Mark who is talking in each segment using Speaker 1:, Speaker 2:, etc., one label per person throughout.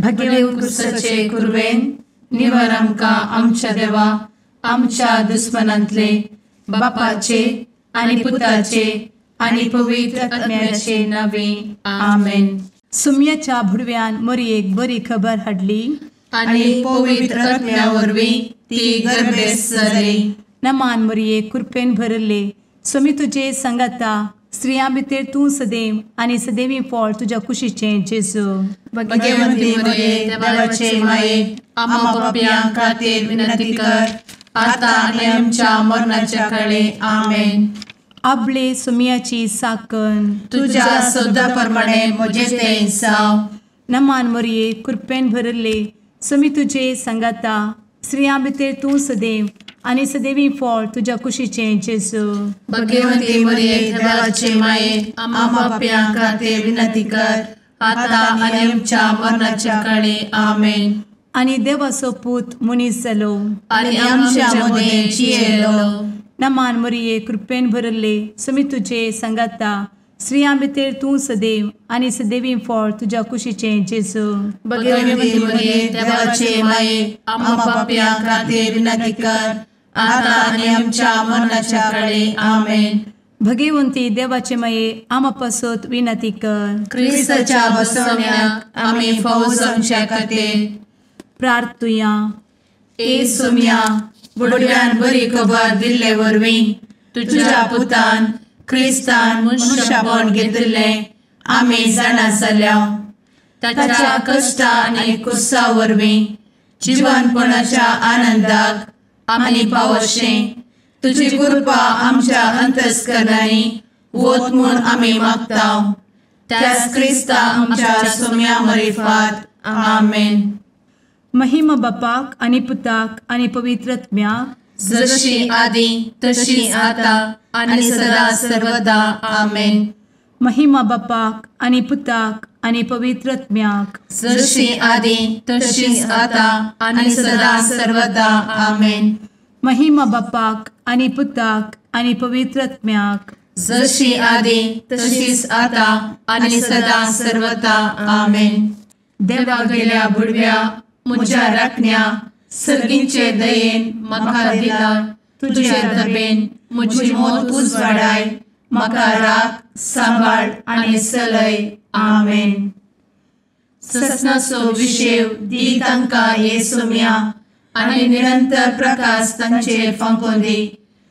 Speaker 1: भगेव कुरवेन निवर आमकां आमच्या देवा आमच्या दुस्मनांतले बापाचे आनी पुताचे आनी पवित्र आत्म्याचे नावे आमेन.
Speaker 2: सुम्याच्या भुडव्यान मोरयेक बरी खबर हाडली
Speaker 1: आनी पवित्र आत्म्या वरवीं ती गर्भेस्त जाली.
Speaker 2: नमान मोरये, कृपेन भरले, स्वामी तुजे संगाता, स्त्रियां भितर तूं सदैव आनी सदैवी फळ तुज्या कुशीचें जेजू.
Speaker 1: भगवंती मोरये, देवाचे माये, आम्हा पापयां खातीर विनंती कर आता आनी आमच्या मरणाच्या काळे. आमेन.
Speaker 2: आपले सुम्याची साकन
Speaker 1: तुज्या सदा प्रमाणे म्हजें तें जावं.
Speaker 2: नमान मोरये, कृपेन भरले, स्वामी तुजे संगाता, स्त्रियां भितर तूं सदैव आनी सदैवी फळ तुज्या कुशीचें जेजू.
Speaker 1: भगवंती मोरये, देवाचे माये, आम्हा पापयां खातीर विनंती कर आता आनी आमच्या मरणाच्या काळे. आमेन.
Speaker 2: आनी देवाचो पूत मनीस जालो
Speaker 1: आनी आमच्या मदें जियेलो.
Speaker 2: नमान मोरये, कृपेन भरले, स्वामी तुजे संगाता, स्त्रियां भितर तूं सदैव आनी सदैवी फळ तुज्या कुशीचें जेजू.
Speaker 1: भगवंती मोरये, देवाचे माये, आम्हा पापयां खातीर विनंती कर आता आनी आमच्या मरणाच्या काळे. आमेन.
Speaker 2: भगवंती देवाचे माये, आम्हा पासत विनंती कर.
Speaker 1: क्रिस्ताच्या बसवण्याक आमी फावो जावच्या खातीर
Speaker 2: प्रार्थुया.
Speaker 1: ए सुम्या, बुडव्यान बरी खबर दिल्ले वरवीं तुज्या पुतान क्रिस्तान मनशापण घेतिल्लें आमी जाणा जाल्या. ताच्या कश्टा आनी कुसा वरवीं जिवनपणाच्या आनंदाक आमी पावशें तुजी कृपा आमच्या अंतस्करणांनी वत म्हूण आमी मागता. त्याच क्रिस्ता आमच्या सुम्या मरिफात. आमेन.
Speaker 2: महिमा बापाक आनी पुताक आनी पवित्र आत्म्याक,
Speaker 1: जशी आदी तशी आता आनी सदा सर्वदा. आमेन.
Speaker 2: महिमा बापाक आनी पुताक आनी पवित्र आत्म्याक,
Speaker 1: जशी आदी तशी आता आनी सदा सर्वदा. आमेन.
Speaker 2: महिमा बापाक आनी पुताक आनी पवित्र आत्म्याक,
Speaker 1: जशी आदी तशीच आता आनी सदा सर्वदा. आमेन. देवा गेल्या बुडव्या म्हज्या राखण्या सर्गींचे दयेन म्हाका दिला तुजे दबेन म्हजी मोत उजवाडाय, म्हाका राख सांबाळ आनी चलय. आमेन. ससनाचो विशेव दी तांकां हे सुम्या आनी निरंतर प्रकाश तांचेर फांकोवन दी,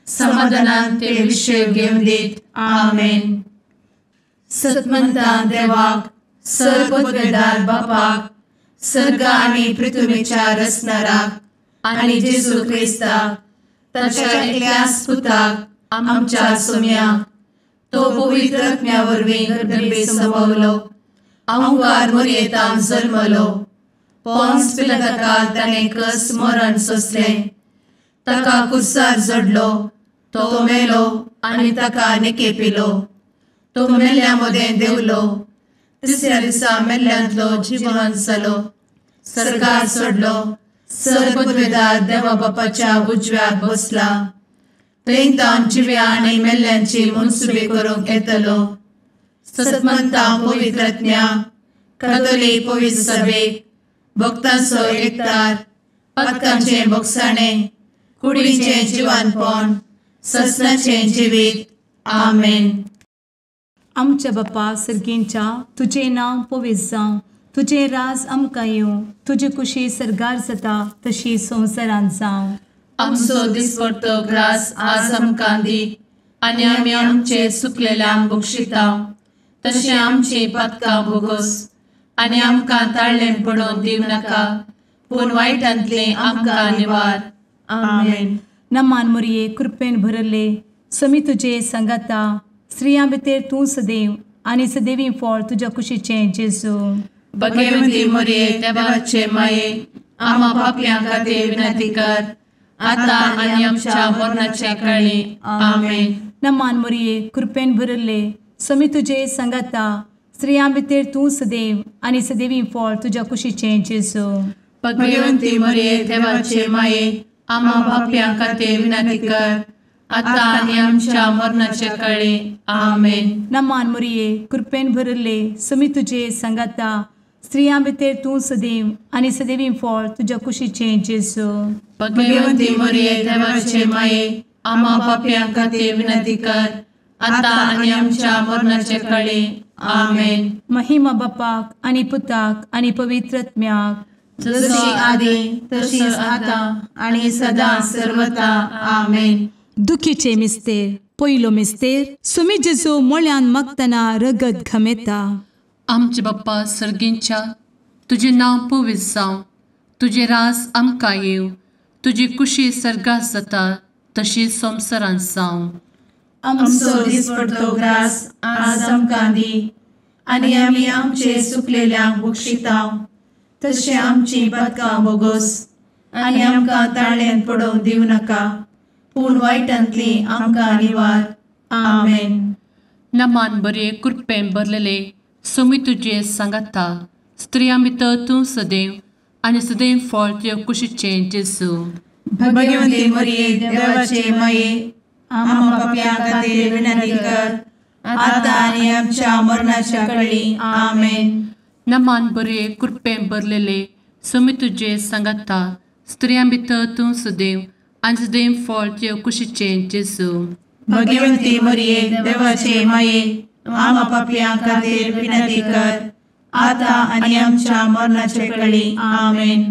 Speaker 1: समाधानान ते विशेव घेवन दीत. आमेन. सतमंता देवाक, सर्वपदवेदार बापाक, सर्ग आनी पृथ्वीच्या रचणाराक आनी जेजू क्रिस्ताक ताच्या एकल्याच पुताक आमच्या सुम्याक, तो पवित्र आत्म्या वरवीं गर्भे संभवलो, अहंकार मोरयेतान जल्मलो, पोन्स पिलाताकाल ताणें कस मरण सोंसलें, ताका कुर्सार जडलो, तो मेलो आनी ताका निकेपिलो, तो मेल्ल्या मदें देंवलो, तिसऱ्या दिसा मेल्ल्यांतलो जिवन जालो, सर्गार सोडलो, सर्वपदवेदार देवा बापाच्या उजव्याक बसला, थंय तावन जिव्या आनी मेल्ल्यांची मनसुबी करूंक येतलो. सतमंता पवित्र आत्म्या, कातोलीक पवित्र सभेक, भक्तांचो एकतार, पातकांचें भोगसाणें, कुडीचें जिवानपण, ससनाचें जिवीत. आमेन.
Speaker 2: आमच्या बापा सर्गींच्या, तुजें नांव पवित्र जावं, तुजें राज आमकां येवं, तुजी कुशी सर्गार जाता तशी संवसारांत जावं.
Speaker 1: आमचो दिसपडतो ग्रास आज आमकां दी आनी आमी आमचे सुकलेल्यांक बक्षिता तशें आमची पातकां भोगोस आनी आमकां ताळ्ळें पडोवन दिवं नाका, पूण वायटांतलें आमकां निवार. आमेन.
Speaker 2: नमान मोरये, कृपेन भरले, स्वामी तुजे संगाता, स्त्रियां भितर तूं सदैव आनी सदैवी फळ तुज्या कुशीचें जेजू.
Speaker 1: भगवंती मोरये, देवाचे माये, आम्हा पापयां खातीर विनंती कर आता आनी आमच्या मरणाच्या काळी. आमेन.
Speaker 2: नमान मोरये, कृपेन भरले, स्वामी तुजे संगाता, स्त्रियां भितर तूं सदैव आनी सदैवी फळ तुज्या कुशीचें जेजू.
Speaker 1: भगवंती मोरये, देवाचे माये, आम्हा पापयां खातीर विनंती कर आता आनी आमच्या मरणाच्या काळी. आमेन.
Speaker 2: नमान मोरये, कृपेन भरले, स्वामी तुजे संगाता, स्त्रियां भितर तूं सदैव आनी सदैवी फळ तुज्या कुशीचें जेजू.
Speaker 1: भगवंती मरिये देवाचे माये, आम्हा पापयां खातीर विनंती कर, आतां आनी आमच्या मरणाचे काळी. आमेन.
Speaker 2: महिमा बापाक आनी पुताक आनी पवित्र आत्म्याक,
Speaker 1: जशी आदी तशीच आतां आनी सदां सर्वता. आमेन.
Speaker 2: दुखीचे मिस्तेर. पयलो मिस्तेर, सुमी जेजू मोळ्यान मागतना रगत घमेता.
Speaker 1: आमचे बाप्पा सर्गींच्या, तुजें नांव पवित्र जावं, तुजें रास आमकां येवं, तुजी कुशी सर्गात जाता तशी संवसारांत जावं. आमचो दिसपडतो ग्रास आज आमकां दी, आनी आमी आमचे सुकलेल्यांक बक्षितांव, तशें आमची पातकां बोगोस, आनी आमकां ताळ्यांत पडोवंक दिवं नाका, पूण वायटांतली आमकां निवार. आमेन. नमान बरे कृपेन भरलेले सोमी तुजे सांगाता, स्त्रियां भितर तूं सदैव आनी सदैव फळ तुज्या कुशीचें जेजू. भगवंती मरिये देवाचे माये, आम्हा पापयां खातीर विनंती कर, आतां आनी आमच्या मरणाच्या काळी. आमेन. नमान बरे कृपेन भरलेले सोमी तुजे सांगाता, स्त्रियां भितर तूं सदैव आनी सदैव फळ तुज्या कुशीचें जेजू. भगवंती मरिये देवाचे माये, आम्हा पापयां खातीर विनंती कर, आतां आनी आमच्या मरणाचे काळी. आमेन.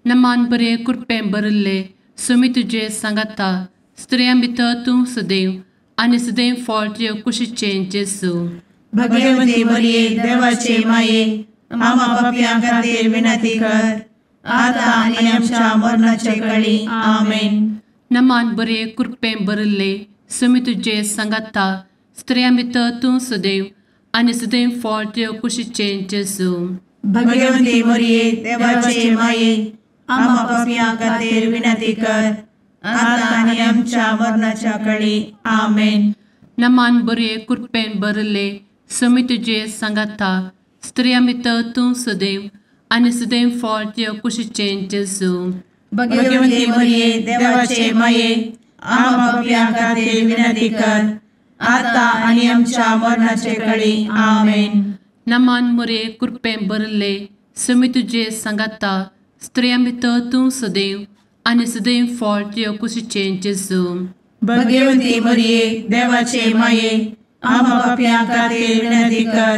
Speaker 1: नमान बरे कृपेन भरिल्ले सोमी तुजे सांगाता, स्त्रियां भितर तूं सदैव आनी सदैव फळ तुज्या कुशीचें जेजू. भगवंती मरिये देवाचे माये, आम्हा पापयां खातीर विनंती कर, आतां आनी आमच्या मरणाचे काळी. आमेन. नमान बरे कृपेन भरिल्ले सोमी तुजे सांगाता, स्त्रियां भितर तूं सदैव आनी सदैव फळ तुज्या कुशीचें जेजू. भगवंती मरिये देवाचे माये, आम्हा पापयां खातीर विनंती कर, आतां आनी आमच्या मरणाच्या काळी. आमेन. नमान बरे कृपेन भरिल्ले सोमी तुजे सांगाता, स्त्रियां भितर तूं सदैव आनी सदैव फळ तुज्या कुशीचें जेजू. भगवंती मरिये देवाचे माये, आम्हा पापयां खातीर विनंती कर, आतां आनी आमच्या मरणाचे काळी. आमेन. नमान मरिये कृपेन भरिल्ले सोमी तुजे सांगाता, स्त्रियां भितर तूं सदैव आनी सदैव फळ तुज्या कुशीचें जेजू. भगवंती मरिये देवाचे माये, आम्हा पापयां खातीर विनंती कर,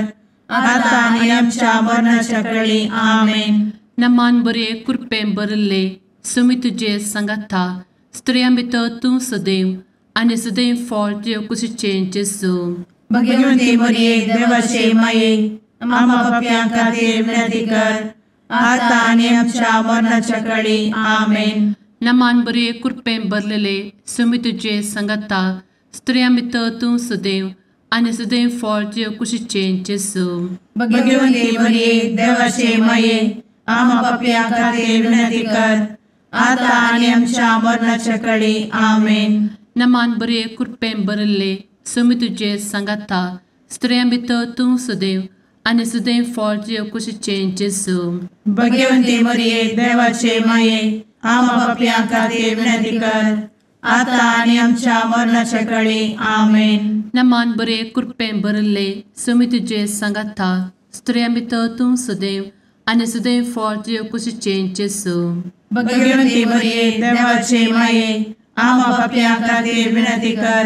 Speaker 1: आतां आनी आमच्या मरणाच्या काळी. आमेन. नमान बरे कृपेन भरिल्ले सोमी तुजे सांगाता, स्त्रियां भितर तूं सदैव आनी सदैव फळ तुज्या कुशीचें जेजू. भगवंती मरिये देवाचे माये, आम्हा पापयां खातीर विनंती कर, आतां आनी आमच्या मरणाच्या काळी. आमेन. नमान बरे कृपेन भरलेले सोमी तुजे सांगाता, स्त्रियां भितर तूं सदैव आनी सदैव फळ तुज्या कुशीचें जेजू. भगवंती मरिये देवाचे माये, आम्हा पापयां खातीर विनंती कर, आतां आनी आमच्या मरणाच्या काळी. आमेन. नमान बरे कृपेन भरिल्ले सोमी तुजे सांगाता, स्त्रियां भितर तूं सदैव आनी सदैव फळ तुज्या कुशीचें जेजू. भगवंती मरिये देवाचे माये, आम्हा पापयां खातीर विनंती कर, आतां आनी आमच्या मरणाच्या काळी. आमेन. नमान बरे कृपेन भरिल्ले सोमी तुजे सांगाता, स्त्रियां भितर तूं सदैव आनी सदैव फळ तुज्या कुशीचें जेजू. भगवंती मरिये देवाचे माये, आम्हा पापयां खातीर विनंती कर,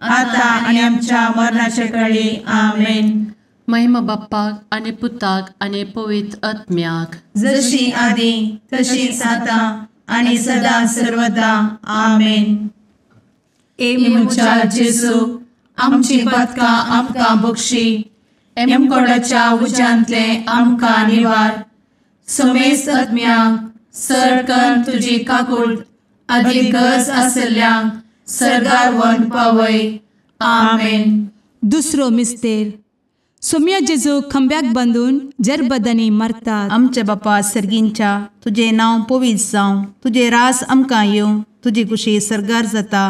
Speaker 1: आतां आनी आमच्या मरणाच्या काळी. आमेन. महिमा बाप्पाक आनी पुताक आनी पवित्र आत्म्याक, जशी आदी तशीच आतां आनी सदां सर्वदा. आमेन. ए म्हज्या जेजू, आमची पातकां आमकां बक्षी, एमकोडाच्या उज्यांतले आमकां निवार, समेस्त आत्म्यांक सरकन तुजी काकूट आदी गरज आसल्ल्यांक सर्गार व्हरून पावय. आमेन.
Speaker 2: दुसरो मिस्तेर, सोम्या जेजू खांब्याक बांदून जरबदांनी मारतात.
Speaker 3: आमच्या बापा सर्गींच्या, तुजें नांव पवित्र जावं, तुजें रास आमकां येवं, तुजी कुशी सर्गार जाता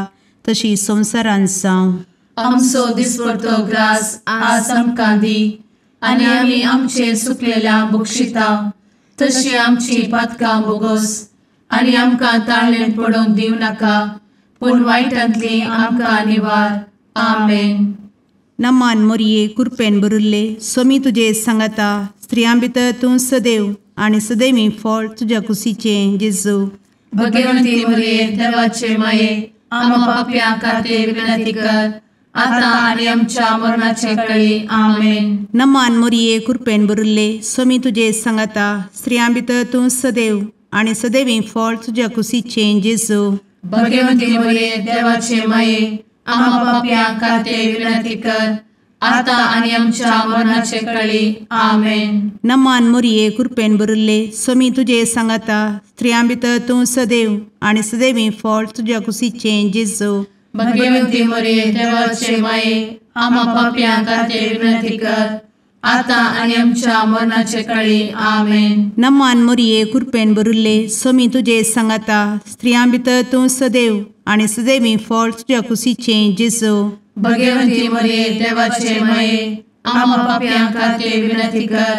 Speaker 3: तशी संवसारांत जावं.
Speaker 1: आमचो दिसपडतो ग्रास आज आमकां दी, आनी आमी आमचे सुकलेल्या बक्षिता, तशी आमची पातकां बोगोस, आनी आमकां ताळ्ळें पडोवंक दिवं नाका, पूण वायटांतली आमकां निवार. आमेन.
Speaker 3: नमान मोरये कुरपेन भरिल्ले सोमी तुजे सांगाता स्त्रियां भितर तूं सदैव आनी सदैवी फळ तुज्या कुशीचें जेजू।
Speaker 1: भगवंती मोरये देवाचे माये आम्हा पाप्यां खातीर विनंती कर आता आनी आमच्या मरणाचे वेळी आमेन।
Speaker 3: नमान मोरये कुरपेन भरिल्ले सोमी तुजे सांगाता स्त्रियां भितर तूं सदैव आनी सदैवी फळ तुज्या कुशीचें जेजू।
Speaker 1: भगवंती मोरये देवाचे माये आम्हा पाप्यां खातीर विनंती कर आता आनी आमच्या मरणाचे वेळी आमेन।
Speaker 3: नमान मोरये कुरपेन भरिल्ले सोमी तुजे सांगाता स्त्रियां भितर तूं सदैव आनी सदैवी फळ तुज्या कुशीचें जेजू।
Speaker 1: भगवंती मोरये देवाचे माये आम्हा पाप्यां खातीर विनंती कर आता आनी आमच्या मरणाचे वेळी आमेन।
Speaker 3: नमान मोरये कुरपेन भरिल्ले सोमी तुजे सांगाता स्त्रियां भितर तूं सदैव आनी सदैवी फळ तुज्या कुशीचें जेजू।
Speaker 1: भगवंती मोरये देवाचे माये आम्हा पाप्यां खातीर विनंती कर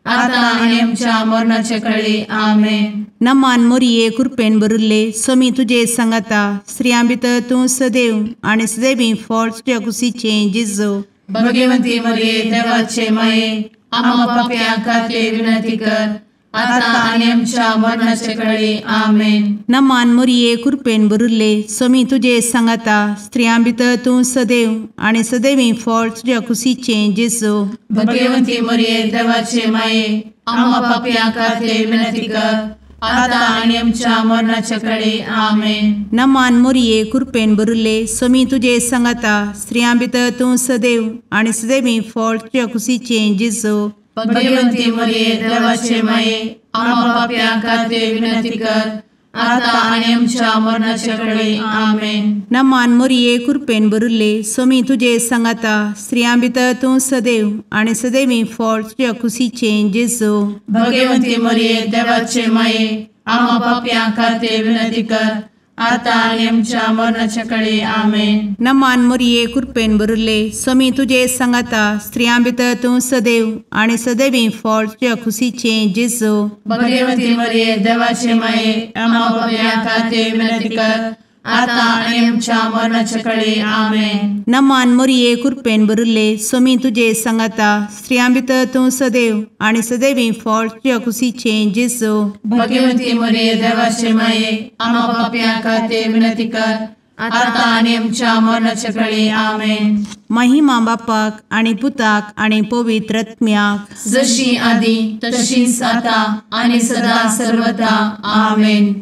Speaker 1: आता आनी आमच्या मरणाचे वेळी आमेन।
Speaker 3: नमान मोरये कुरपेन भरिल्ले सोमी तुजे सांगाता स्त्रियां भितर तूं सदैव आनी सदैवी फळ तुज्या कुशीचें जेजू।
Speaker 1: भगवंती मोरये देवाचे माये आम्हा पाप्यां खातीर विनंती कर आता आनी आमच्या मरणाचे वेळी आमेन।
Speaker 3: नमान मोरये कुरपेन भरिल्ले सोमी तुजे सांगाता स्त्रियां भितर तूं सदैव आनी सदैवी फळ तुज्या कुशीचें जेजू।
Speaker 1: भगवंती मोरये देवाचे माये आम्हा पाप्यां खातीर विनंती कर आता आनी आमच्या मरणाचे वेळी आमेन।
Speaker 3: नमान मोरये कुरपेन भरिल्ले सोमी तुजे सांगाता स्त्रियां भितर तूं सदैव आनी सदैवी फळ तुज्या कुशीचें जेजू।
Speaker 1: भगवंती मोरये देवाचे माये आम्हा पाप्यां खातीर विनंती कर आता आनी आमच्या मरणाचे वेळी आमेन।
Speaker 3: नमान मोरये कुरपेन भरिल्ले सोमी तुजे सांगाता स्त्रियां भितर तूं सदैव आनी सदैवी फळ तुज्या कुशीचें जेजू।
Speaker 1: भगवंती मोरये देवाचे माये आम्हा पाप्यां खातीर विनंती कर आता आनी आमच्या मरणाचे वेळी आमेन।
Speaker 3: नमान मोरये कुरपेन भरिल्ले सोमी तुजे सांगाता स्त्रियां भितर तूं सदैव आनी सदैवी फळ तुज्या कुशीचें जेजू।
Speaker 1: भगवंती मोरये देवाचे माये आम्हा पाप्यां खातीर विनंती कर आता आनी आमच्या मरणाचे वेळी आमेन।
Speaker 3: नमान मोरये कुरपेन भरिल्ले सोमी तुजे सांगाता स्त्रियां भितर तूं सदैव आनी सदैवी फळ तुज्या कुशीचें जेजू।
Speaker 1: भगवंती मोरये देवाचे माये आम्हा पाप्यां खातीर विनंती कर आता आनी आमच्या मरणाचे वेळी आमेन।
Speaker 3: महिमा बापाक आनी पुताक आनी पवित्र आत्म्याक,
Speaker 1: जशी आदी तशीच आता आनी सदा सर्वदा आमेन।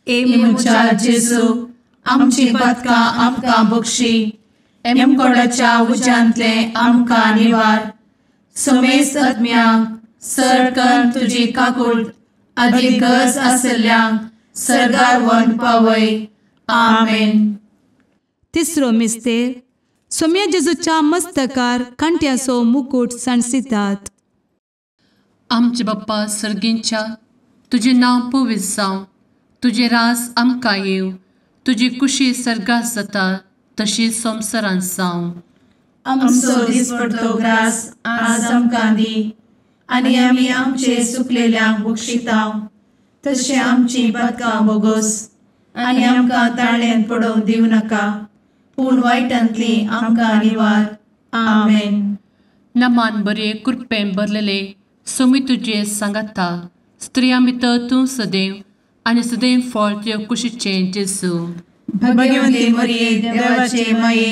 Speaker 1: ए म्हज्या जेजू आमची पातकां आमकां बक्षी, एमकोडाच्या उज्यांतले आमकां निवार, समेस्त आत्म्यांक सरकन तुजी काकूट आदी गरज आसल्ल्यांक सर्गार व्हरून पावय आमेन।
Speaker 2: तिसरो मिस्तेर सोम्या जेजूच्या मस्तकार कांट्याचो मुकूट सांडसितात।
Speaker 1: आमचे बाप्पा सर्गींच्या तुजें नांव पवित्र जावं, तुजें रास आमकां येवं, तुजी कुशी सर्गात जाता तशी संवसारांत जावं। आमचो दिसपडतो ग्रास आज आमकां दी आनी आमी आमचे चुकलेल्यांक बक्षितांव तशें आमची पातकां बोगोस आनी आमकां ताळ्यांत पडोवंक दिवं नाका, पूण वायटांतली आमकां निवार आमेन।
Speaker 4: नमान बरे कृपेन भरलेले सोमी तुजे सांगाता स्त्रियां भितर तूं सदैव आनी सदैव फळ तुज्या कुशीचें जेजू।
Speaker 1: भगवंती मोरये देवाचे माये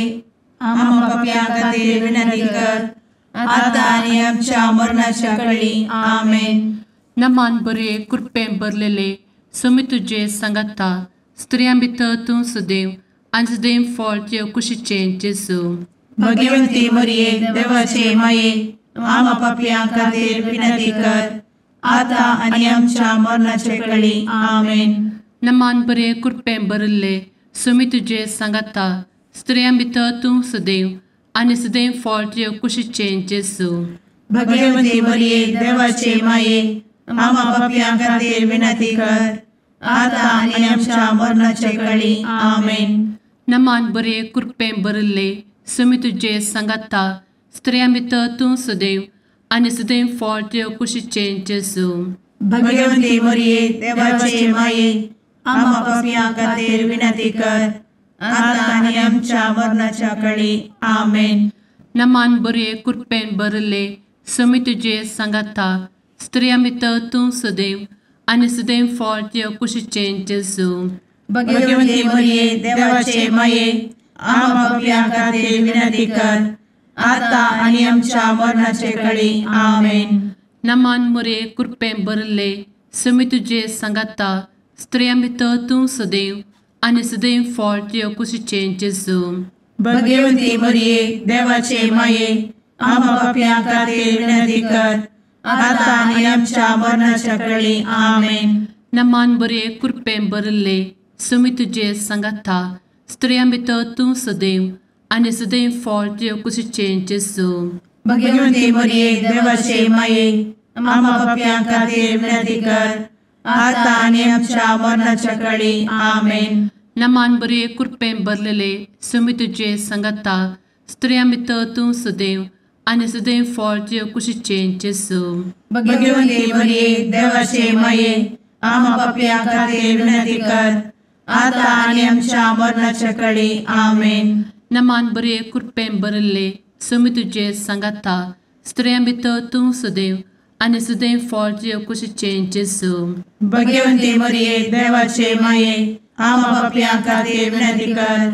Speaker 1: आम्हा पाप्यां खातीर विनंती कर आता आनी आमच्या मरणाच्या वेळी आमेन।
Speaker 4: नमान बरे कृपेन भरलेले सोमी तुजे सांगाता स्त्रियां भितर तूं सदैव आनी सदैव फळ तुज्या कुशीचें जेजू।
Speaker 1: भगवंती मोरये देवाचे माये आम्हा पाप्यां खातीर विनंती कर आता आनी आमच्या मरणाचे वेळी आमेन।
Speaker 4: नमान बरे कृपेन भरिल्ले सोमी तुजे सांगाता स्त्रियां भितर तूं सदैव आनी सदैव फळ तुज्या कुशीचें जेजू।
Speaker 1: भगवंती मोरये देवाचे माये आम्हा पाप्यां खातीर विनंती कर आता आनी आमच्या मरणाचे वेळी आमेन।
Speaker 4: नमान बरे कृपेन भरिल्ले सोमी तुजे सांगाता स्त्रियां भितर तूं सदैव आनी सदैव फळ तुज्या कुशीचें जेजू।
Speaker 1: भगवंती मोरये देवाचे माये आम्हा पाप्यां खातीर विनंती कर आता आनी आमच्या मरणाच्या वेळी आमेन।
Speaker 4: नमान बरे कृपेन भरले समी तुजे सांगाता स्त्रियां भितर तूं सदैव आनी सदैव फळ तुज्या कुशीचें जेजू.
Speaker 5: भगवती मरिये देवाचे माये आम्हा पाप्यां खातीर विनंती कर आता आनी आमच्या मरणाचे कळी. आमेन.
Speaker 4: नमान मरिये कृपेन भरले समी तुजे सांगाता स्त्रियां भितर तूं सदैव आनी सदैव फळ तुज्या कुशीचें जेजू.
Speaker 5: भगवती मरिये देवाचे माये आम्हा पाप्यां खातीर विनंती कर आता आनी आमच्या मरणाच्या कळी. आमेन.
Speaker 4: नमान बरे कृपेन भरले समी तुजे सांगाता स्त्रियां भितर तूं सदैव आनी सदैव फळ तुज्या कुशीचें जेजू.
Speaker 5: भगवती मरिये देवाचे माये आम्हा पाप्यां खातीर विनंती कर आता आनी आमच्या मरणाच्या कळी. आमेन.
Speaker 4: नमान बरे कृपेन भरलेले समी तुजे सांगाता स्त्रियां भितर तूं सदैव आनी सदैव फळ तुज्या कुशीचें जेजू.
Speaker 5: भगवती मरिये देवाचे माये आम्हा पाप्यां खातीर विनंती कर आता आनी आमच्या मरणाच्या कळी. आमेन.
Speaker 4: नमान बरे कृपेन भरले समी तुजे सांगाता स्त्रियां भितर तूं सदैव आनी सदैव फळ तुज्या कुशीचें जेजू.
Speaker 5: भगवती मरिये देवाचे माये आम्हा पाप्यां खातीर विनंती कर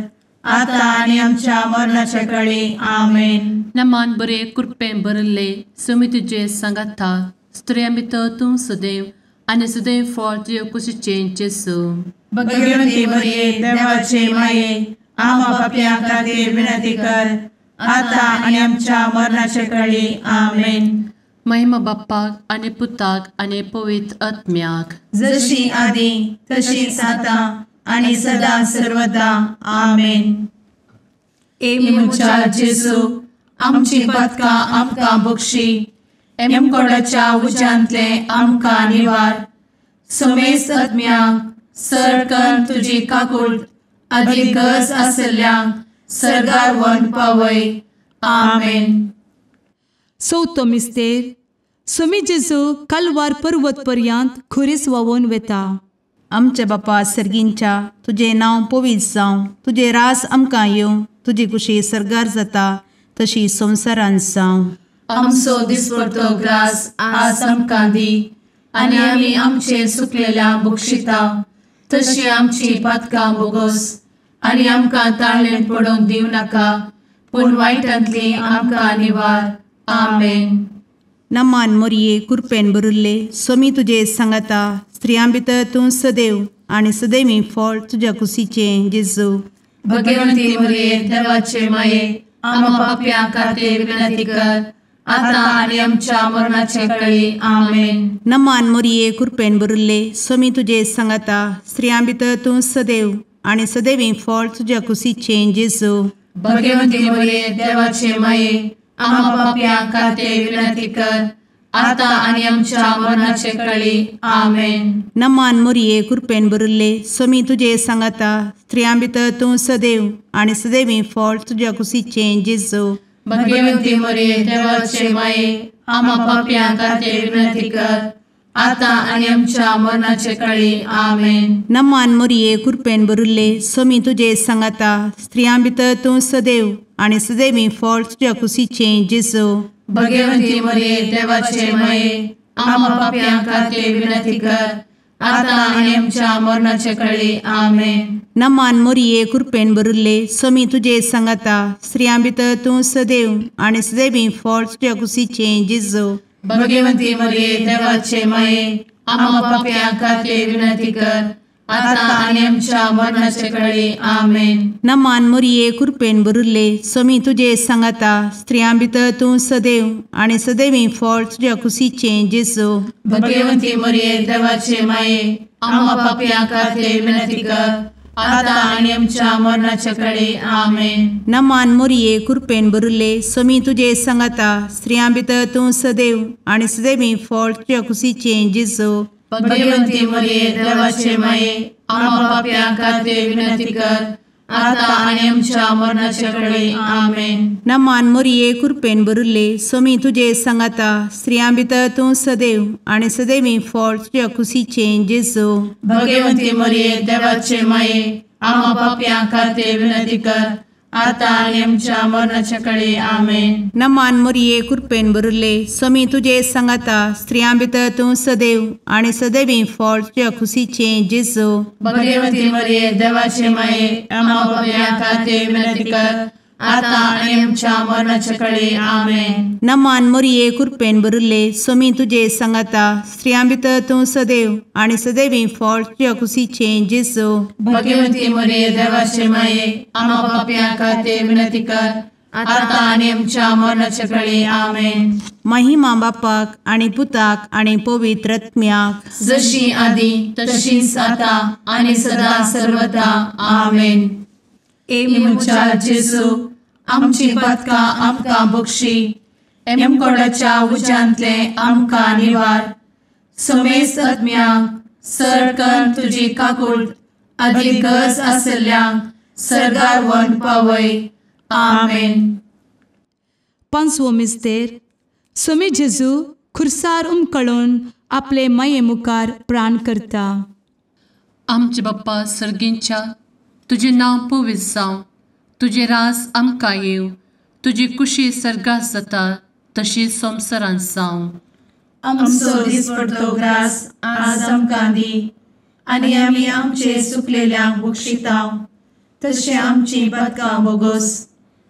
Speaker 5: आता आनी आमच्या मरणाच्या कळी. आमेन.
Speaker 4: नमान बरे कृपेन भरले समी तुजे सांगाता स्त्रियां भितर तूं सदैव आनी सदैव फळ तुज्या कुशीचें जेजू.
Speaker 5: भगवती मरिये देवाचे माये आम्हा पाप्यां खातीर विनंती कर आता आनी आमच्या मरणाच्या कळी. आमेन.
Speaker 4: महिमा बाप्पाक आनी पुताक आनी पवित्र आत्म्याक,
Speaker 5: जशी आदी तशीच आता आनी सदा सर्वदा. आमेन.
Speaker 1: ए म्हज्या जेजू आमची पातकां आमकां बक्षी, एमकोडाच्या उज्यांतले आमकां निवार, समेस्त आत्म्यांक सरकन तुजी काकूट आदी गरज आसल्ल्यांक सर्गार व्हरून पावय. आमेन.
Speaker 2: चवथो मिस्तेर सुमी जेजू कालवार पर्वत पर्यंत खुरीस व्हांवून वेता.
Speaker 3: आमच्या बापा सर्गींच्या तुजें नांव पवित्र जावं, तुजें राज आमकां येवं, तुजी कुशी सर्गार जाता तशी संवसारांत जावं.
Speaker 1: आमचो दिसपडतो ग्रास आज आमकां दी आनी आमी आमचे सुकलेल्या बक्षिता तशी आमची पातकां बोगोस आनी आमकां ताळेन पडोवंक दिवं नाका पूण वायटांतली आमकां निवार. आमेन.
Speaker 3: नमान मोरये कृपेन भरिल्ले सोमी तुजे सांगाता स्त्रियां भितर तूं सदैव आनी सदैवी फळ तुज्या कुशीचें जेजू.
Speaker 1: भगवंती मोरये देवाचे माये आम्हा पाप्यां खातीर विनंती कर आता आनी आमच्या मरणाचे कळी. आमेन.
Speaker 3: नमान मोरये कृपेन भरिल्ले सोमी तुजे सांगाता स्त्रियां भितर तूं सदैव आनी सदैवी फळ तुज्या कुशीचें जेजू.
Speaker 1: भगवंती मोरये देवाचे माये आम्हा पाप्यां खातीर विनंती कर आता आनी आमच्या मरणाचे कळी. आमेन.
Speaker 3: नमान मोरये कृपेन भरिल्ले सोमी तुजे सांगाता स्त्रियां भितर तूं सदैव आनी सदैवी फळ तुज्या कुशीचें जेजू.
Speaker 1: भगवंती मोरये देवाचे माये आम्हा पाप्यां खातीर विनंती कर आता आनी आमच्या मरणाचे कळी. आमेन.
Speaker 3: नमान मोरये कृपेन भरिल्ले सोमी तुजे सांगाता स्त्रियां भितर तूं सदैव आनी सदैवी फळ तुज्या कुशीचें जेजू.
Speaker 1: भगवंती मोरये देवाचे माये आम्हा पाप्यां खातीर विनंती कर आता आनी आमच्या मरणाचे कळी. आमेन.
Speaker 3: नमान मोरये कृपेन भरिल्ले सोमी तुजे सांगाता स्त्रियां भितर तूं सदैव आनी सदैवी फळ तुज्या कुशीचें जेजू.
Speaker 1: भगवंती मोरये देवाचे माये आम्हा पाप्यां खातीर विनंती कर आता आनी आमच्या मरणाचे कळी. आमेन.
Speaker 3: नमान मोरये कृपेन भरिल्ले सोमी तुजे सांगाता स्त्रियां भितर तूं सदैव आनी सदैवी फळ तुज्या कुशीचें जेजू.
Speaker 1: भगवंती मोरये देवाचे माये आम्हा पाप्यां खातीर विनंती कर आता आनी आमच्या मरणाचे कळी. आमेन.
Speaker 3: नमान मोरये कृपेन भरिल्ले सोमी तुजे सांगाता स्त्रियां भितर तूं सदैव आनी सदैवी फळ तुज्या कुशीचें जेजू.
Speaker 1: भगवंती मोरये देवाचे माये आम्हा पाप्यां खातीर विनंती कर आता आनी आमच्या मरणाचे कळी. आमेन.
Speaker 3: नमान मोरये कृपेन भरिल्ले सोमी तुजे सांगाता स्त्रियां भितर तूं सदैव आनी सदैवी फळ तुज्या कुशीचें जेजू.
Speaker 1: भगवंती मोरये देवाचे माये आम्हा पाप्यां खातीर विनंती कर आतां आनी आमच्या मरणाच्या कळे. आमेन.
Speaker 3: नमान मोरये कृपेन भरिल्ले स्वामी तुजे सांगाता, स्त्रियां भितर तूं सदैव आनी सदैवी फळ तुज्या खुशीचें जेजू.
Speaker 1: भगवती मरिये देवाचे माये, आम्हा पाप्यां खातीर विनंती कर, आतां आनी आमच्या मरणाच्या कळे. आमेन.
Speaker 3: नमान मोरये कृपेन भरिल्ले स्वामी तुजे सांगाता, स्त्रियां भितर तूं सदैव आनी सदैवी फळ तुज्या खुशीचें जेजू.
Speaker 1: भगवती मरिये देवाचे माये, आम्हा पाप्यां खातीर विनंती कर, आतां आनी आमच्या मरणाच्या कळे. आमेन.
Speaker 3: महिमा बापाक आनी पुताक आनी पवित्र आत्म्याक,
Speaker 1: जशी आदी तशीच आतां आनी सदा सर्वदा. आमेन. ए म्हज्या जेजू, आमची पातकां आमकां बक्षी, एमकोडाच्या उज्यांतले आमकां निवार, समेस्त आत्म्यांक सरकन तुजी काकूट आदी गरज आशिल्ल्यांक सर्गार व्हरून पावय. आमेन.
Speaker 2: पांचवो मिस्तेर. स्वामी जेजू खुर्सार उमकळून आपले माये मुखार प्राण करता.
Speaker 4: आमचे बाप्पा सर्गींच्या, तुजें नांव पवित्र जावं, तुजें राज आमकां येवं, तुजी कुशी सर्गात जाता तशी संवसारांत जावं.
Speaker 5: आमचो दिसपडतो ग्रास आज आमकां दी, आनी आमी आमचे चुकलेल्यांक बक्षिता तशें आमची पातकां बोगोस,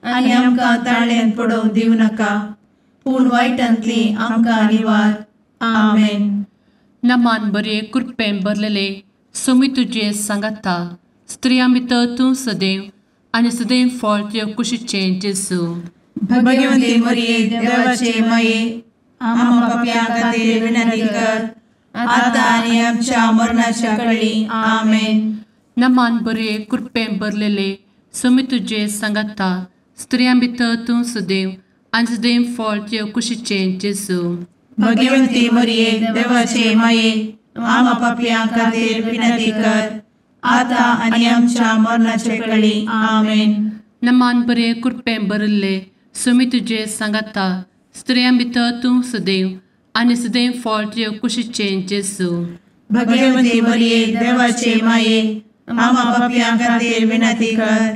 Speaker 5: आनी आमकां ताळ्यांत पडोवंक दिवं नाका, पूण वायटांतली आमकां निवार. आमेन.
Speaker 4: नमान बरे कृपेन भरलेले स्वामी तुजे सांगाता, स्त्रियां भितर तूं सदैव आनी सदैव फळ तुज्या कुशीचें जेजू.
Speaker 5: भगवती मरिये देवाचे माये, आम्हा पाप्यां खातीर विनंती कर, आतां आनी आमच्या मरणाच्या कळी. आमेन.
Speaker 4: नमान बरे कृपेन भरलेले स्वामी तुजे सांगाता, स्त्रियां भितर तूं सदैव आनी सदैव फळ तुज्या कुशीचें जेजू.
Speaker 5: भगवती मरिये देवाचे माये, आम्हा पाप्यां खातीर विनंती कर, आतां आनी आमच्या मरणाच्या कळी. आमेन.
Speaker 4: नमान बरे कृपेन भरिल्ले स्वामी तुजे सांगाता, स्त्रियां भितर तूं सदैव आनी सदैव फळ तुज्या कुशीचें जेजू.
Speaker 5: भगवती मरिये देवाचे माये, आम्हा पाप्यां खातीर विनंती कर,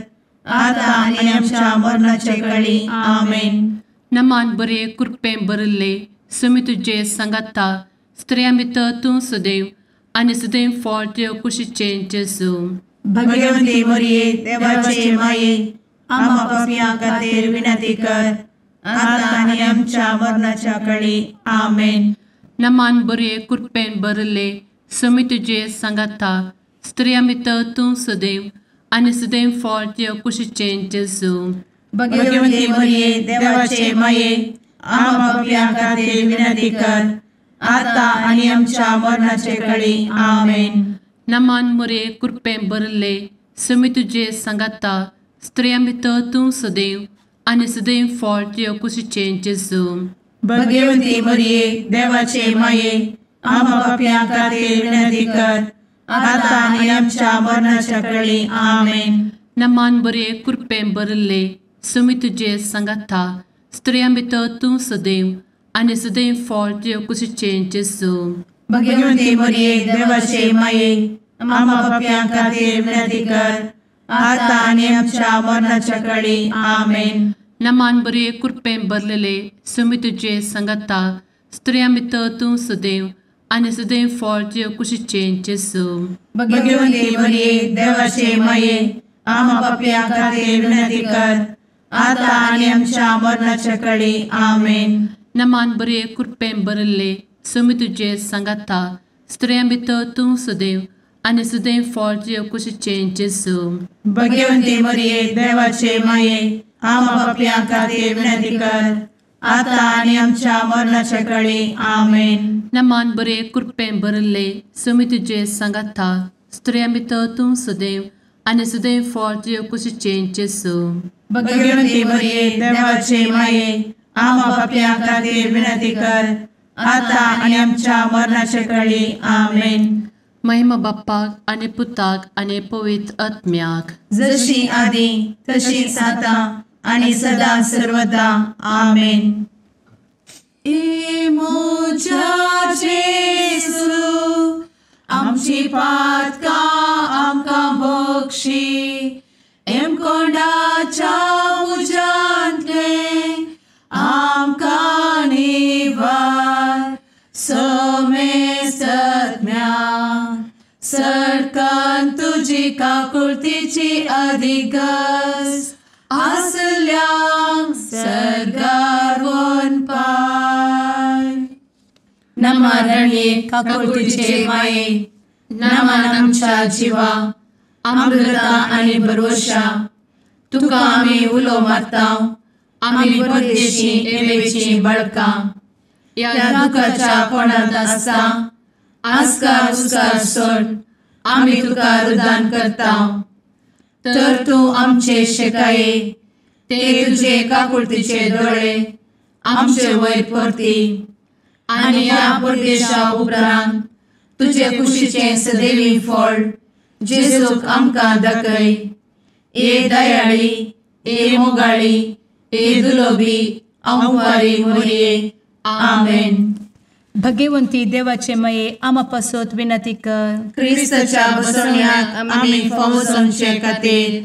Speaker 5: आतां आनी आमच्या मरणाच्या कळी. आमेन.
Speaker 4: नमान बरे कृपेन भरिल्ले स्वामी तुजे सांगाता, स्त्रियां भितर तूं सदैव आनी सदैव फळ तुज्या कुशीचें जेजू.
Speaker 5: भगवती मरिये देवाचे माये, आम्हा पाप्यां खातीर विनंती कर, आतां आनी आमच्या मरणाच्या कळी. आमेन.
Speaker 4: नमान बरे कृपेन भरिल्ले स्वामी तुजे सांगाता, स्त्रियां भितर तूं सदैव आनी सदैव फळ तुज्या कुशीचें जेजू.
Speaker 5: भगवती मरिये देवाचे माये, आम्हा पाप्यां खातीर विनंती कर, आतां आनी आमच्या मरणाचे कळी. आमेन.
Speaker 4: नमान मरिये कृपेन भरिल्ले स्वामी तुजे सांगाता, स्त्रियां भितर तूं सदैव आनी सदैव फळ तुज्या कुशीचें जेजू.
Speaker 5: भगवती मरिये देवाचे माये, आम्हा पाप्यां खातीर विनंती कर, आतां आनी आमच्या मरणाच्या कळी. आमेन.
Speaker 4: नमान बरे कृपेन भरिल्ले स्वामी तुजे सांगाता, स्त्रियां भितर तूं सदैव आनी सदैव फळ तुज्या कुशीचें जेजू.
Speaker 5: भगवती मरिये देवाचे माये, आम्हा पाप्यां खातीर विनंती कर, आतां आनी आमच्या मरणाच्या कळी. आमेन.
Speaker 4: नमान बरे कृपेन भरलेले स्वामी तुजे सांगाता, स्त्रियां भितर तूं सदैव आनी सदैव फळ तुज्या कुशीचें जेजू.
Speaker 5: भगवती मरिये देवाचे माये, आम्हा पाप्यां खातीर विनंती कर, आतां आनी आमच्या मरणाच्या कळी. आमेन.
Speaker 4: नमान बरे कृपेन भरिल्ले स्वामी तुजे सांगाता, स्त्रियां भितर तूं सदैव आनी सदैव फळ तुज्या कुशीचें जेजू.
Speaker 5: भगवती मरिये देवाचे माये, आम्हा पाप्यां खातीर विनंती कर, आतां आनी आमच्या मरणाच्या कळी. आमेन.
Speaker 4: नमान बरे कृपेन भरिल्ले स्वामी तुजे सांगाता, स्त्रियां भितर तूं सदैव आनी सदैव फळ तुज्या कुशीचें जेजू.
Speaker 5: भगवती मरिये देवाचे माये, आम्हा पाप्यां खातीर विनंती कर, आतां आनी आमच्या मरणाच्या कळी. आमेन.
Speaker 4: महिमा बाप्पाक आनी पुताक आनी पवित्र आत्म्याक,
Speaker 5: जशी आदी तशीच आतां आनी सदा सर्वदा. आमेन. ए म्हज्या जेजू, आमची पातकां आमकां बक्षी, एमकोंडाच्या
Speaker 1: तुजी काकुळतीची अधिगस आसल्यांक सर्गार वनपाय. नमा रणये काकुळतीचे माये, नमन आमच्या जिवा, अमृता आनी भरवशा, तुका आमी उलो मारता, आमी परदेशी एवेची बळकां, ह्या दुखाच्या कोणांत आसता आस्कार उस्कार सोड आमी तुका रुदान करता. तर तूं आमचे शेकाये, ते तुजे काकुळतीचे दोळे आमचे वयर परती आनी ह्या परदेशा उपरांत तुजे कुशीचें सदैवी फळ जेजूक आमकां दाखय. ए दयाळी, ए मोगाळी, ए दुलोबी अंवारी मोरये. आमेन.
Speaker 2: भगवंती देवाचे मये आमा पासत विनंती कर.
Speaker 5: क्रिस्ताच्या बसवण्याक आमी फावो जावचे खातीर.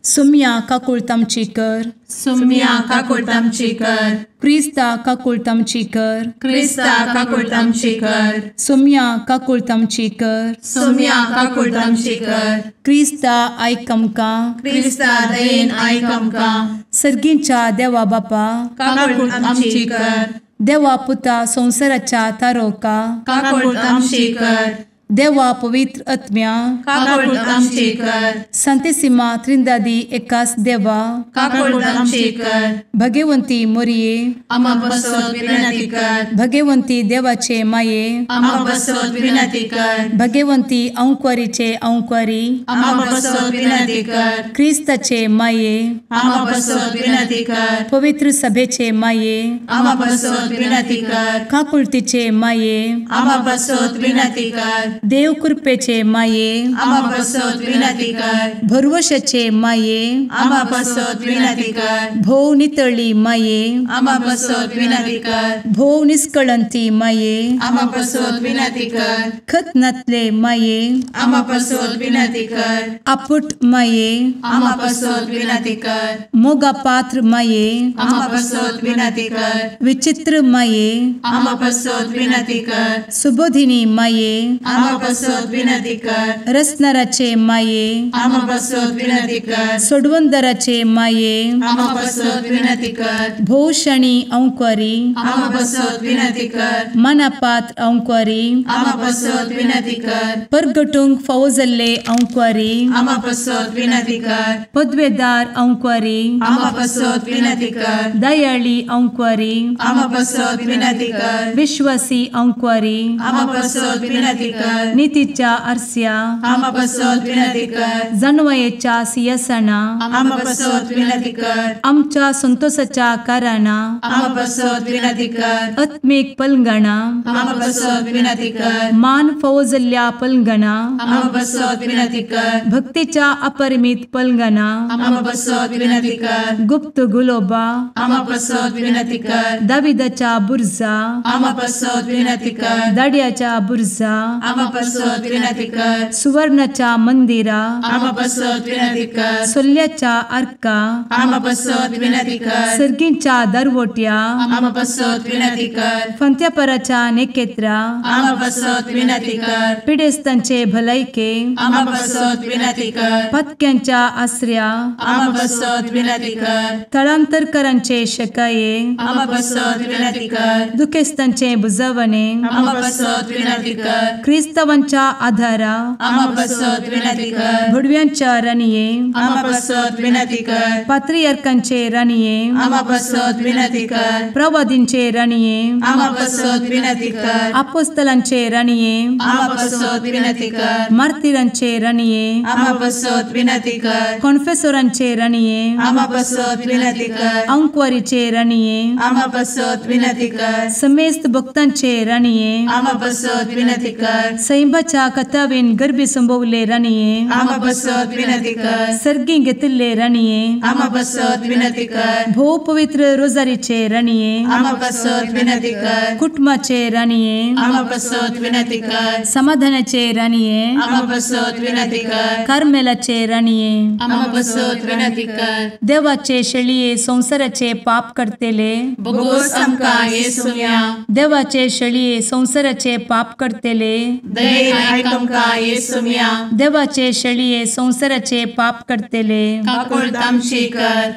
Speaker 2: सुम्या काकुळतामची कर.
Speaker 5: सुम्या काकुळतामची कर.
Speaker 2: क्रिस्ता काकुळतामची कर.
Speaker 5: क्रिस्ता काकुळतामची कर.
Speaker 2: सुम्या काकुळतामची कर.
Speaker 5: सुम्या काकुळतामची कर.
Speaker 2: क्रिस्ता आयक आमकां.
Speaker 5: क्रिस्ता दयेन आयक आमकां.
Speaker 2: सर्गींच्या देवा बापा
Speaker 5: काकुळतामची कर.
Speaker 2: देवा पुता संवसाराच्या तारोका
Speaker 5: काकुळतामची कर.
Speaker 2: देवा पवित्र आत्म्या
Speaker 5: काकुळतामची कर.
Speaker 2: संतेसिमा त्रिंदादी एकास देवा
Speaker 5: काकुळतामची कर.
Speaker 2: भगवंती मोरये
Speaker 5: आमा पासत विनंती कर.
Speaker 2: भगवंती देवाचे माये
Speaker 5: आमा पासत विनंती कर.
Speaker 2: भगवंती अंकुरीचे अंकुरी
Speaker 5: आमा पासत विनंती कर.
Speaker 2: क्रिस्ताचे माये
Speaker 5: आमा पासत विनंती कर.
Speaker 2: पवित्र सभेचे माये
Speaker 5: आमा पासत विनंती कर.
Speaker 2: काकुळतीचे माये
Speaker 5: आमा पासत विनंती कर.
Speaker 2: देव कृपेचे माये
Speaker 5: आमा पासत विनंती कर.
Speaker 2: भरवशाचे माये
Speaker 5: आमा पासत विनंती कर.
Speaker 2: भोव नितळी माये
Speaker 5: आमा पासत विनंती कर.
Speaker 2: भोव निष्कळंती माये
Speaker 5: आमा पासत विनंती कर.
Speaker 2: खत नातले माये
Speaker 5: आमा पासत विनंती कर.
Speaker 2: आपुट माये
Speaker 5: आमा पासत विनंती कर.
Speaker 2: मोगा पात्र माये
Speaker 5: आमा पासत विनंती कर.
Speaker 2: विचित्र माये
Speaker 5: आमा पासत विनंती कर.
Speaker 2: सुबोधिनी माये
Speaker 5: आमा पासत विनंती कर.
Speaker 2: रसनाराचे माये
Speaker 5: आमा पासत विनंती कर.
Speaker 2: सोडवंदराचे माये
Speaker 5: आमा पासत विनंती कर.
Speaker 2: भोवशणी अंकुरी
Speaker 5: आमा पासत विनंती कर.
Speaker 2: मनापात्र अंकुरी
Speaker 5: आमा पासत विनंती कर.
Speaker 2: परगटूंक फावो जाल्ले अंकुरी
Speaker 5: आमा पासत विनंती कर.
Speaker 2: पदवेदार अंकुरी
Speaker 5: आमा पासत विनंती कर.
Speaker 2: दयाळी अंकुरी
Speaker 5: आमा पासत विनंती कर.
Speaker 2: विश्वासी अंकुरी
Speaker 5: आमा पासत विनंती कर.
Speaker 2: नितीच्या आरस्या
Speaker 5: आमा पासत विनंती कर.
Speaker 2: जानवयेच्या सिंहासना
Speaker 5: आमा पासत विनंती कर.
Speaker 2: आमच्या संतोषाच्या कारणा
Speaker 5: आमा पासत विनंती कर.
Speaker 2: आत्मीक पलंगणा
Speaker 5: आमा पासत विनंती कर.
Speaker 2: मान फावो जाल्ल्या पलंगणा
Speaker 5: आमा पासत विनंती कर.
Speaker 2: भक्तीच्या अपरिमित पलंगणा
Speaker 5: आमा पासत विनंती कर.
Speaker 2: गुप्त गुलोबा
Speaker 5: आमा पासत विनंती कर.
Speaker 2: दाविदाच्या बुर्जा
Speaker 5: आमा पासत विनंती कर.
Speaker 2: दाड्याच्या बुर्जा
Speaker 5: आमा पासत विनंती कर.
Speaker 2: सुवर्णाच्या मंदिरा
Speaker 5: आमा पासत विनंती कर.
Speaker 2: सोल्ल्याच्या आर्का
Speaker 5: आमा पासत विनंती कर.
Speaker 2: सर्गींच्या दरवट्या
Speaker 5: आमा पासत विनंती कर.
Speaker 2: फंत्यापराच्या नेकेत्रा
Speaker 5: आमा पासत विनंती कर.
Speaker 2: पिडेस्तांचे भलायके
Speaker 5: आमा पासत विनंती कर.
Speaker 2: पत्क्यांच्या आसऱ्या
Speaker 5: आमा पासत विनंती कर.
Speaker 2: थळांतरकरांचे शकाये
Speaker 5: आमा पासत विनंती कर.
Speaker 2: दुखेस्तांचे बुजवणे
Speaker 5: आमा पासत विनंती कर.
Speaker 2: क्रिस्तावांच्या आधारा
Speaker 5: आमा पासत विनंती कर.
Speaker 2: भुडव्यांच्या राणये
Speaker 5: आमा पासत विनंती कर.
Speaker 2: पात्रियार्कांचे राणये
Speaker 5: आमा पासत विनंती कर.
Speaker 2: प्रवादींचे राणये
Speaker 5: आमा पासत विनंती कर.
Speaker 2: आपोस्तलांचे राणये
Speaker 5: आमा पासत विनंती कर.
Speaker 2: मार्तिरांचे राणये
Speaker 5: आमा पासत विनंती कर.
Speaker 2: कॉन्फेसोरांचे राणये
Speaker 5: आमा पासत विनंती कर.
Speaker 2: अंकुवारीचे राणये
Speaker 5: आमा पासत विनंती कर.
Speaker 2: समेस्त भक्तांचे राणये
Speaker 5: आमा पासत विनंती कर.
Speaker 2: सैंबाच्या कथावेन गर्भी संभवले राणये
Speaker 5: आमा पासत विनंती कर.
Speaker 2: सर्गी घेतिल्ले राणये
Speaker 5: आमा पासत विनंती कर.
Speaker 2: भोव पवित्र रोजारीचे राणये
Speaker 5: आमा पासत विनंती कर.
Speaker 2: कुटुंबाचे राणये
Speaker 5: आमा पासत विनंती कर.
Speaker 2: समाधानाचे राणये
Speaker 5: आमा पासत विनंती कर.
Speaker 2: कार्मेलाचे राणये
Speaker 5: आमा पासत विनंती कर.
Speaker 2: देवाचे शेळये संवसाराचे पाप करतेले
Speaker 5: बोगोस आमकां येसुम्या
Speaker 2: देवाचे शेळये संवसाराचे पाप करतेले
Speaker 1: दयेन आयक आमकां येसुम्या.
Speaker 2: देवाचे शेळये संवसाराचे पाप करतले
Speaker 1: काकुळट आमची कर.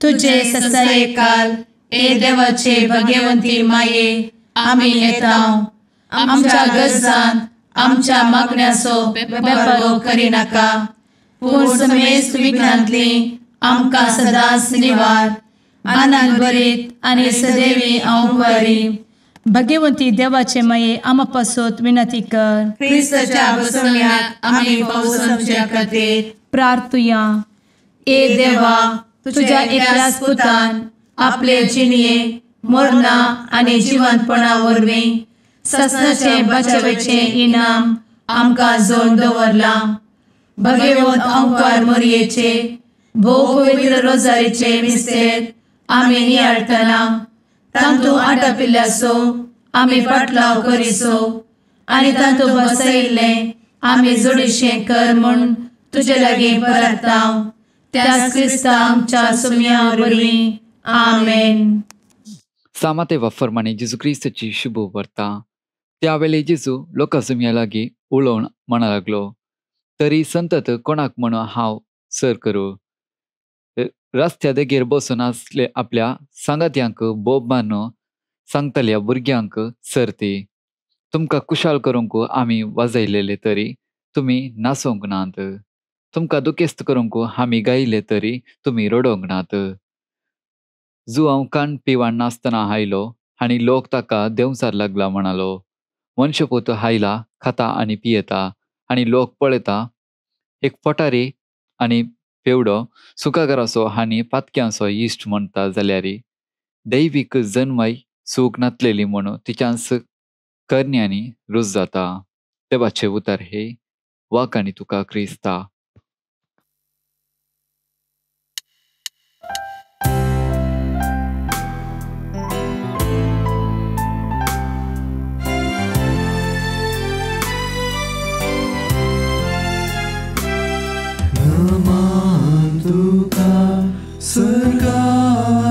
Speaker 2: तुजे
Speaker 1: ससायेकाल ए देवाचे भगवंती माये आमी येता आमच्या गरजान आमच्या मागण्याचो बेपर्वो करिनाका पूण समेस्त विघ्नांतली आमकां सदांच निवार. आनंद भरीत आनी सदैवी अंवकारी.
Speaker 2: भगवंती देवाचे माये आमा पासत विनंती कर.
Speaker 1: क्रिस्ताच्या बसवण्याक आमी पावसाच्या खातीर
Speaker 2: प्रार्थुया.
Speaker 1: ए देवा तुझ्या एकल्याच पुतान आपले जिणये मरणा आनी जिवंतपणा वरवीं ससनाचे बचावेचे इनाम आमकां जोड दवरलां. भगवंत अंकार मोरयेचे भोव पवित्र रोजारीचे मिस्तेर आमी नियाळटना तांतू आटापिल्ल्याचो आमी पाटलाव करिसो आनी तांतू बसयिल्लें आमी जोडीशें कर म्हूण तुजे लागीं परता त्याच क्रिस्ता आमच्या सुम्या वरवीं. आमेन.
Speaker 6: सामाते वाफरमाने जेजू क्रिस्ताची शुभ वार्ता. त्यावेळे जेजू लोकां सुम्या लागीं उलोवन म्हणा लागलो, तरी संतत कोणाक म्हणून हांव सर करूं? रस्त्या देगेर बसून आसले आपल्या सांगात्यांक बोब मारून सांगतल्या भुरग्यांक सरती, तुमकां कुशाल करूंक आमी वाजयलेले तरी तुमी नाचोंक नात, तुमकां दुखेस्त करूंक आमी गायले तरी तुमी रडोंक नात. जुआंव कान पिवान नासतना आयलो आनी लोक ताका देंवचार लागला म्हणालो, मनशपूत आयला खाता आनी पियेता आनी लोक पळयता एक फटारी आनी पेवडो सुखागराचो आनी पातक्यांचो इश्ट म्हणटा जाल्यार दैवीक जन्मय सूख नातलेली म्हणून तिच्यांस करण्यांनी रुज जाता. देवाचे उतर हे वाक आनी तुका क्रिस्ता.
Speaker 7: तुका सरकाराणी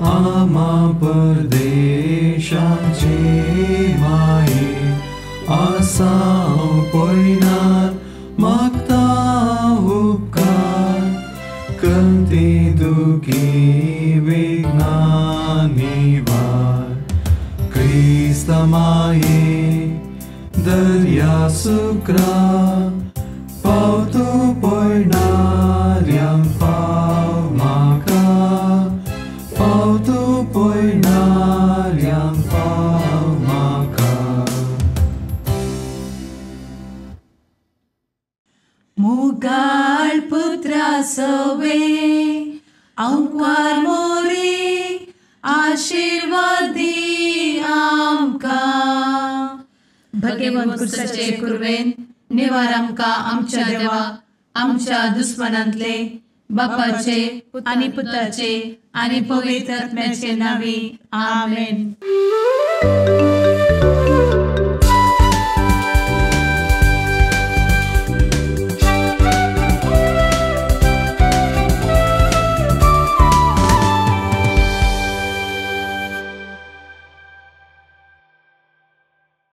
Speaker 7: आमा परदेशाचे माये आसाव पयनार मागता उपकार कंती दुखी विघ्ना निवार. क्रिस्त माये दर्या सुक्रा पावतो पयणाऱ्यांक पाव म्हाका पावतो पयणाऱ्यांक पाव म्हाका.
Speaker 1: मुगाळ पुत्रा सवे अंकार मोरे आशिर्वादी आमकां.
Speaker 2: भगवंत
Speaker 1: कुर्साचे कुर्वेन निवार आमकां आमच्या देवा आमच्या दुस्मनांतले बापाचे आनी पुताचे आनी पवित्र आत्म्याचे नांवी. आमेन.